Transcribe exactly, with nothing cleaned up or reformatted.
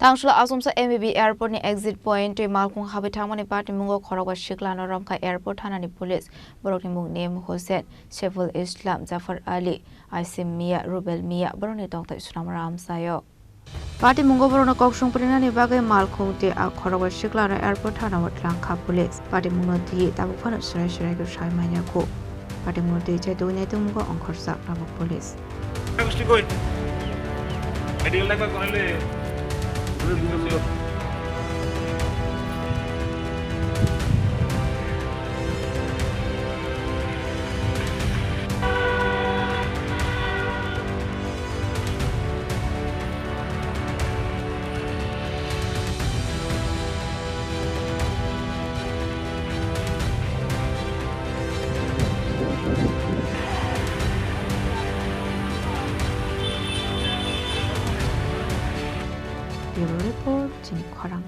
Tangshula Asomsa M B B airport ni exit point twi malkhung habai thangmani patimungo khorokba siklano romkha airport thanani police. Borokni mung Neem Hussain, Saiful Islam, Jafar Ali, Asim Mia, Rubel Mia borokni tongthai swnamra amchaio. Patimungo borokno kok sung prinani bagwi malkhung tei a khorokba siklano airport thanao twlangkha police. Patimungno twiwi tabuk phano swrai swrai khe sai manya kho. Patimungno twiwi chai tubui nai tongmungo ongkhorjak tabuk police. Bureau Report, Chini Khorang.